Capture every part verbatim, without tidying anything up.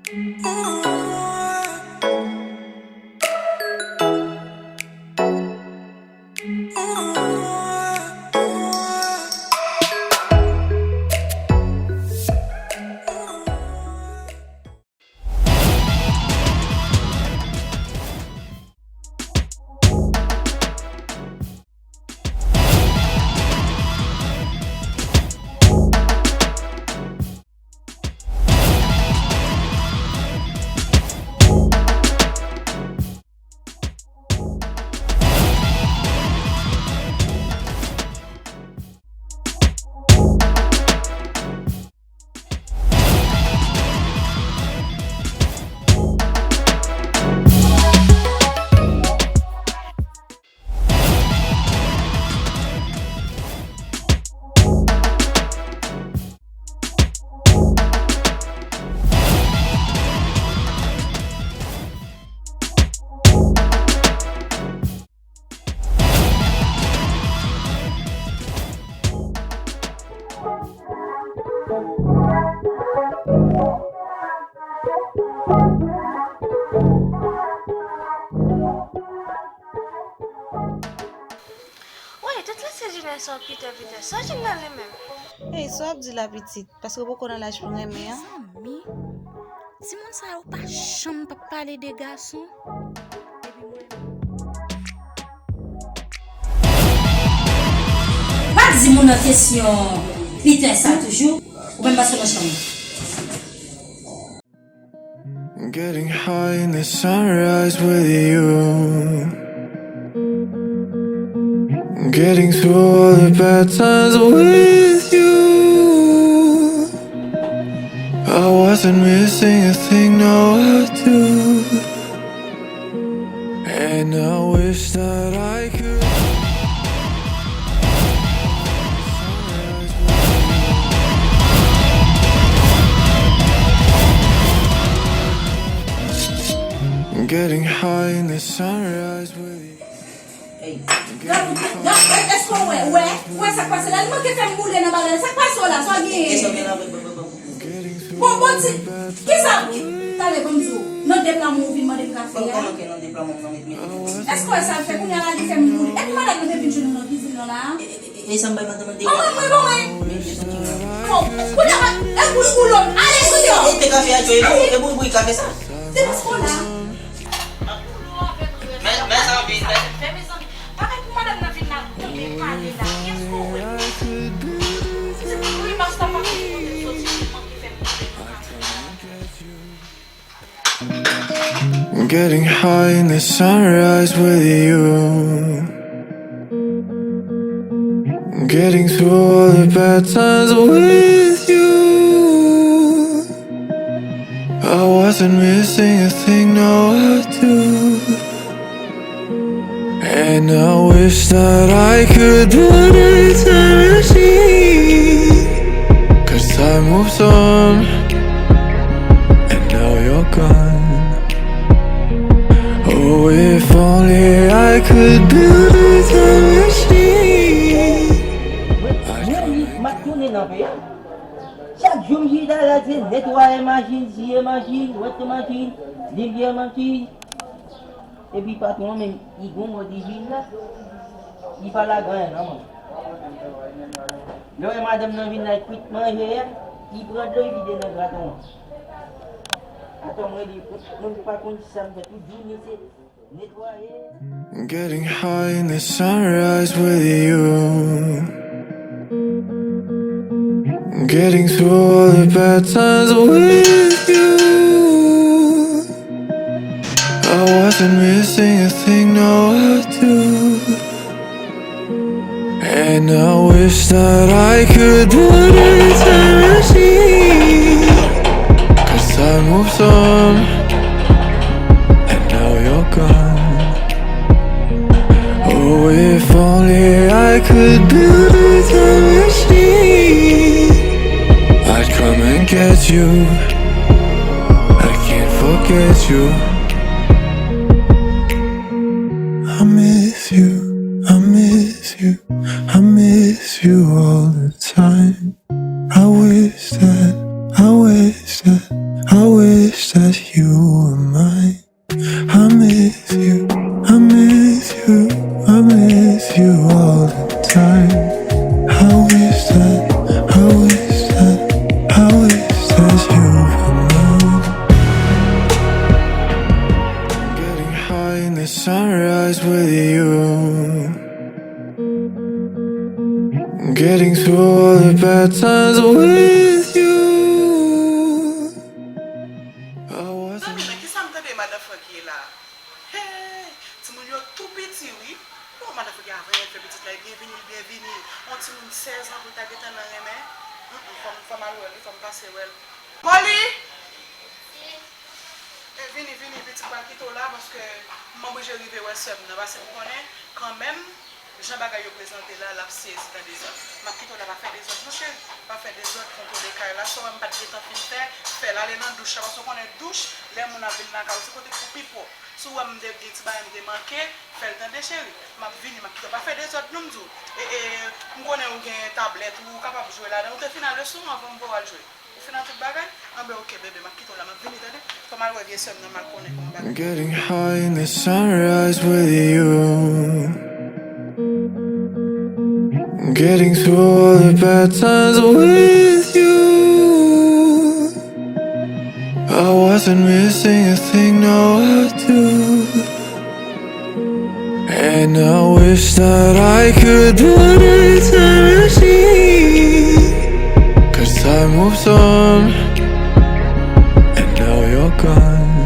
Woy, tout lese jounen sa w Peter, Peter. Sa w jwenn nan li menm? Ey, sa w ap di la, pitit? Paske w poko nan laj pou renmen an. Mezanmi, timoun sa yo pa janm p ap pale de gason. Epi mwen menm. Pa di moun nan kesyon Peter sa toujou. Ou menm pa sou nan chanm. Getting high in the sunrise with you. Getting through all the bad times with you. I wasn't missing a thing, no, I do. And I wish that I could. Getting high in the sunrise with you. Ey. Gad, gad, èske w wè, wè, wè sa k pase la? Li manke fè m boule nan bagay la. Sa k pase w la? Sa w genyen? Bon, bon, ti, kisa, ki, talè, ban m di w, nan deplanman ou vin mande m kafe a? Èske w wè sa l fè? Kounye a la, li fè m boule. Epi madanm nan te vin jwenn nou nan kizin nan la a? E, e, e, e sa m bay madanm nan deja? Ban mwen, ban mwen. Bon, kounye a, e boul boulon. Ale, kounye a. E, e, te kafe a, Joe, e bon, e bon, e bon, kafe sa. Se paske w la. Men, men sa vin, men. Fè mezanmi. Bagay pou madanm nan vin la, tande pale la. Èske w wè? Se pou grimas la pa konn kote l soti, li manke fè m tande. Getting high in the sunrise with you. Getting through all the bad times with you. I wasn't missing a thing, no, I do. And I wish that I could put a time machine. 'Cause time moves on, and now you're gone. Oh, if only I could build a time machine. Mwen, mwen li, m ap tounen nan peyi a. Chak jou m chita la, se netwaye machin, siye machin, wete machin, limyè machin. Epi patwon an menm, li gon mòd li vin la, li pa lage anyen non, mwen. Lè w wè madanm nan vin la, li kwit manje a, li pran dlo, li vide nan graton an. Patwon mwen, li, mwen pa konn sa m fè tout jounen, se netwaye. Getting high in the sunrise with you. Getting through all the bad times with you. I wasn't missing a thing, no, I do. And I wish that I could put a time machine. 'Cause time moves on, and now you're gone. Oh, if only I could build a time machine. I'd come and get you. I can't forget you. I miss you, I miss you, I miss you all the time. I wish that, I wish that, I wish Wish that you were mine. I miss you, I miss you, I miss you all the time. I wish that, I wish that, I wish that you were mine. Getting high in the sunrise with you. Getting through all the bad times with you. I wasn't. Tande, men kisa m tande madan Frank ye la? Hey, timoun yo tou piti, wi. Bon, madan Frank, avan l fè pitit la, byenvini, byenvini. On timoun sèz an pou l ta gentan nan renmen. Mm, mm, fò m, fò m al wè l, wi, fò m pase wè l. Molly! E, vini, vini, pitit, m pral kite w la, paske m oblije rive wè sè m nan, paske m konnen, kanmenm, jan bagay yo prezante la, l ap sezi, tande sa. M ap kite w la, pa fè dezòd non, cheri. Pa fè dezòd, kontwole kay la. Sa w wè m pa t gentan fin fè, fè l ale nan douch la, paske w konnen douch, lè moun ap vin lakay ou, se kote k pou pi pwòp. Si w wè m te gen ti bagay m te manke, fè l tande, cheri. M ap vini, m ap kite w. Pa fè dezòd non, m di w. E, e, m konnen ou gen tablèt ou, ou kapab jwe ladan. Ou te fin al leson anvan m voye w al jwe? Ou fin al tout bagay? Anben, oke, bebe, m ap kite w la, m ap vini, tande. Fò m al wè vye sè m nan, m al konnen kòman bagay. Getting high in the sunrise with you. Getting through all the bad times with you. I wasn't missing a thing, no, I do. And I wish that I could build a time machine. 'Cause time moves on, and now you're gone.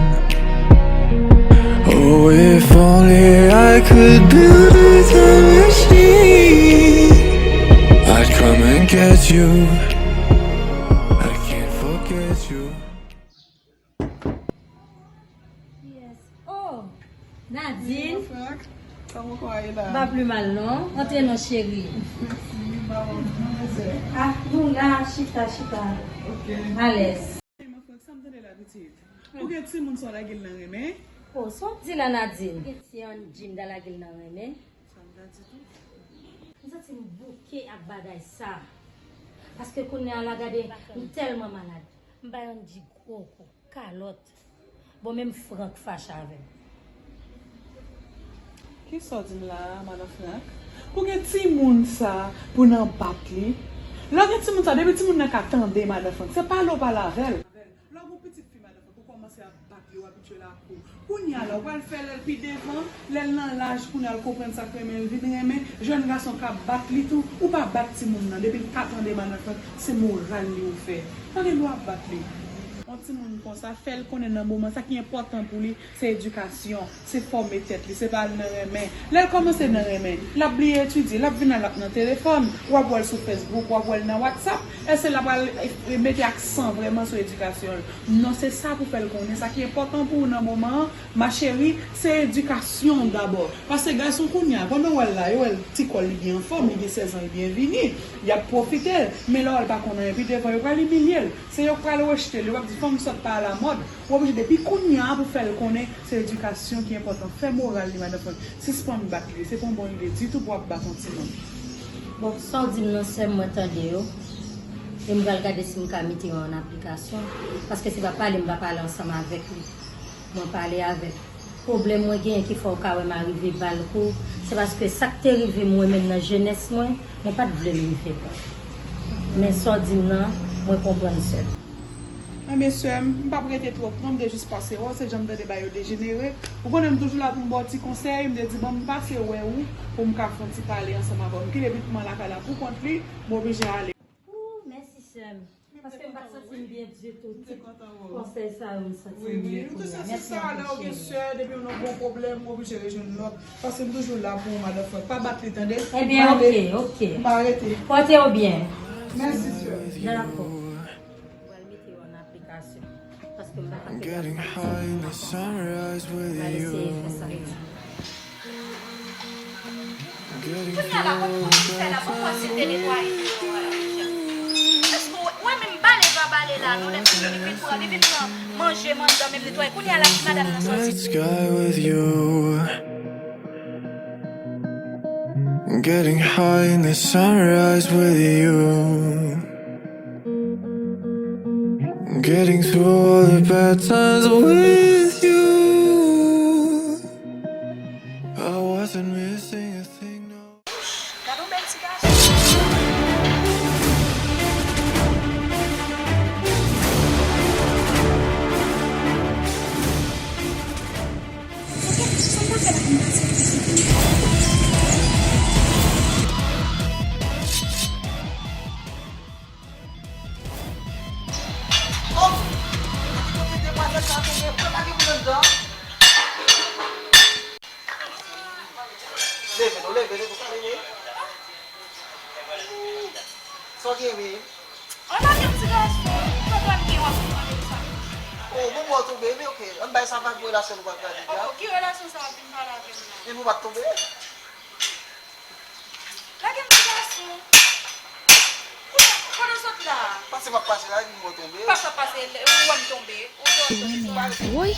Oh, if only I could build a time machine. I'd come and get you. I can't forget you. Yes. Oh! Nadine! Frank, kòman kò a ye la? M pa pli mal non. Antre non, cheri. Mèsi, ba w non, mesye. Ah, nou la, chita, chita. Ok. Alèz. Frank, sa m tande la, pitit? Ou gen timoun sa w lage l nan renmen? Oh, sa w di la, Nadine? Gen ti Anjinda lage l nan renmen. Sa m ta di tou? M santi m bouke ak bagay sa. Paske kounye a la, gade, m tèlman malad. M bay Andy gwo kou, kalòt. Bon, menm Frank fache avè m. Kisa w di m la a, madan Frank? Pou gen timoun sa, pou nan bat li? Lè w gen timoun sa, depi timoun nan ka tande madan Frank, se pale w pale avè l. Lè w gen yon pitit fi, madan Frank, ou kòmanse ap bat li, w abitye l ak ou. Kounye a la, ou pral fè lè l pi devan, lè l nan laj kounye a, l konprann sa k renmen, l vin renmen, jèn gason k ap bat li tou, ou pa bat timoun nan, depi l ka tande madan Frank, se moral li ou fè. Pa gen dwa ap bat li. Yon timoun konsa, fè l konnen nan moman, sa ki enpòtan pou li, se edikasyon, se fòme tèt li, se pa al nan renmen. Lè l kòmanse nan renmen, l ap bliye etidye, l ap vin al ap nan telefòn, w ap wè l sou Facebook, w ap wè l nan WhatsApp, èske l ap al, e, mete aksan vrèman sou edikasyon l? Non, se sa pou fè l konnen. Sa ki enpòtan pou ou nan moman an, ma chérie, se edikasyon w dabò. Paske gason kounye a, pandan w wè l la, yo wè l ti kò l li byen anfòm, li gen sèz an, li byen vini, y ap pwofite l. Men lè w wè l pa konn anyen, pi devan yo pral imilye l. Se yo k pral rejte l, yo p ap di fanm sòt pa alamòd. Ou oblije depi kounye a pou fè l konnen se edikasyon ki enpòtan. Fè moral li, madan Frank. Sispann bat li, se pa yon bon ide ditou pou w ap bat yon timoun. Bon, sa w di m nan, sè m, mwen tande yo. E m pral gade si m ka mete yo an aplikasyon. Paske se pa pale m pa pale ansanm avèk li. Mwen pale avè l. Pwoblèm mwen genyen ki fè w ka wè m arive ba l kou, se paske sa k te rive mwen menm nan jenès mwen, mwen pa t vle l rive mwen. Men sa w di m nan, mwen konprann, sè m. Enben, sè m, m p ap rete twòp non, m te jis pase wè w, se jan m tande bagay yo dejenere. Ou konnen m toujou la pou m ba w ti konsèy, m te di ban m pase wè ou pou m ka fè yon ti pale ansanm avè w. M kite pitit mwen lakay la pou kont li, m oblije ale. Ooh, mèsi, sè m. Paske m pa t santi m byen ditou. Tout konsèy sa yo, m santi m byen kounye a. Mèsi anpil, cheri. Wi, wi. Ou te santi sa, lè w gen sè, depi w nan gwo pwoblèm, ou oblije rejwenn lòt. Paske m toujou la pou ou, madan Frank. Pa bat li, tande? Ebyen, oke, oke. M pa rete. Pòte w byen. Mèsi, sè. Dakò. Mwen pral mete yo an aplikasyon. Paske m pa ka fè gade. Mwen eseye fè sa. Kounye a la, kòm kondisè la, bon, fò se te netwaye deyò a la, wi, Jan. Èske w wè menm bale pa bale la, non, lè fini li vin pran, li vin pran manje, mandan, menm netwaye. Kounye a la, ti madanm nan sòti. Night sky with you. Getting high in the sunrise with you. Getting through all the bad times with you. I wasn't missing a thing, no. Gade yon bèl ti gason. Oh! Gade kote demwazèl sa tonbe, pran pa gen moun anndan. Leve non, leve, leve, ou ka leve. Sa w gen, wi? An, lage m, ti gason. Papa m gen w ap mande sa. Oh, bon, bon, tonbe, men oke. Ann bay sa vag relasyon nou pral gade, ya. Oh, ki relasyon sa w ap vin pale avè m la? Men nou pa t tonbe. Lage m, ti gason. Kote w sot la? Pase m ap pase la, epi m wè w tonbe. Pase w ap pase, ou wè m tonbe. Ou wè m tonbe. Woy,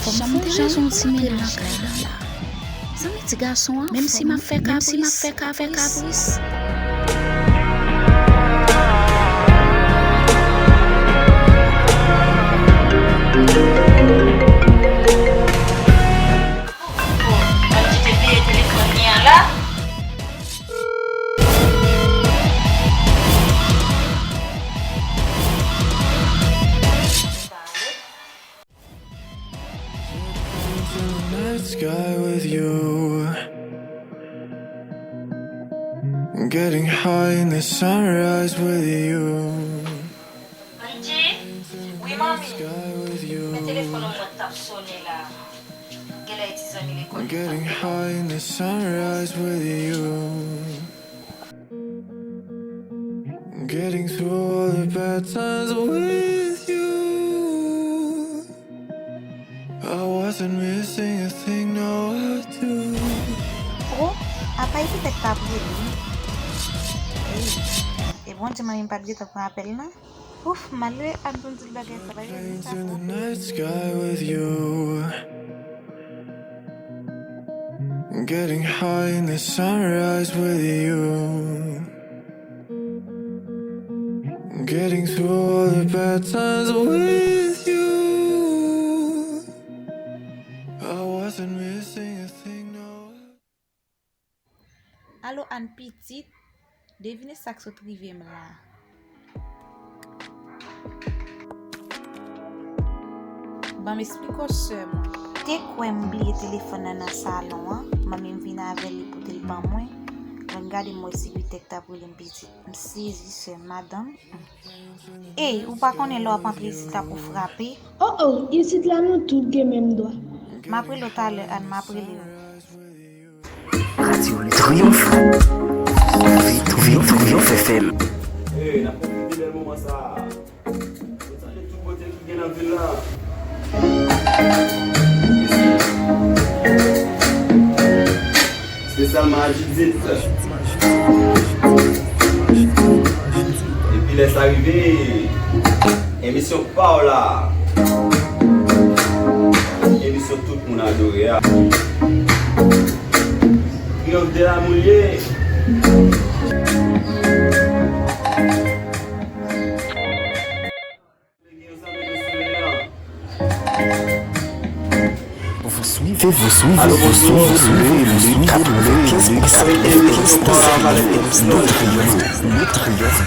fò m fè yon jan yon ti mennaj kay la. Zanmi ti gason an, menm si m ap fè kapris, m ap fè kapris. Ann kite veye telefòn li an la. Night sky with you. Getting high in the sunrise with you. Angie? Wi, manmi. Men telefòn an mwen t ap sonnen la. Genlè e ti zanmi lekòl li t ap rele. Getting high in the sunrise with you. Getting through all the bad times with you. I wasn't missing a thing, no, I do. Oh, apa e petèt t ap rele m. Ey, e Bondye, manmi m pa t gentan pran apèl lan. Ouf, malere, ann konn di l bagay sa pa gen sa. Night sky with you. Getting high in the sunrise with you. Getting through all the bad times with you. I wasn't missing a thing, no. Alo, Ann pitit, devine sa k sot rive m la. Ban m esplike w, sè mwen. Te kwè m bliye telefòn nan nan salon an, manmi m vin avè l, li pote l ban mwen. Mwen gade, m wè se Vitek t ap rele m pitit. M sezi, sè m, madanm. Ey, ou pa konnen lè w ap antre isit la pou frape? Oh oh, isit la nou tout gen menm dwa. M ap rele w talè, Ann, m ap rele w. Radio Le Triomphe. Triomphe, Triomphe F M. Hey, n ap pwofite bèl moman sa a. N ap salye tout bote ki gen nan vil la. Espesyalman a Judith. Epi lè sa rive, emisyon pa w la. Emisyon tout moun adore a. Triyonf de lamour li ye. Vous suivez, vous suivez, vous suivez le quatre-vingt-quinze point cinq F M Station, le Triomphe, le Triomphe.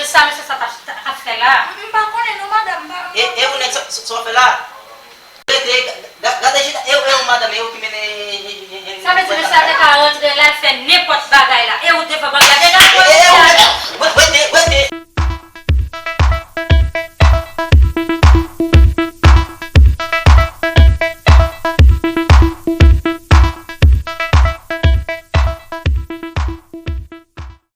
Sa mesye sa t ap, t ap fè la? M pa konnen non, madanm, m pa. E, e ou nèg sa, sa w ap fè la? Rete, ga-, gade chita, e, e ou madanm, e ou ki mennen. Sa vle di mesye a te ka rantre la, l fè nenpòt bagay la. E ou devan bagay la, devan bagay la. Rete, rete.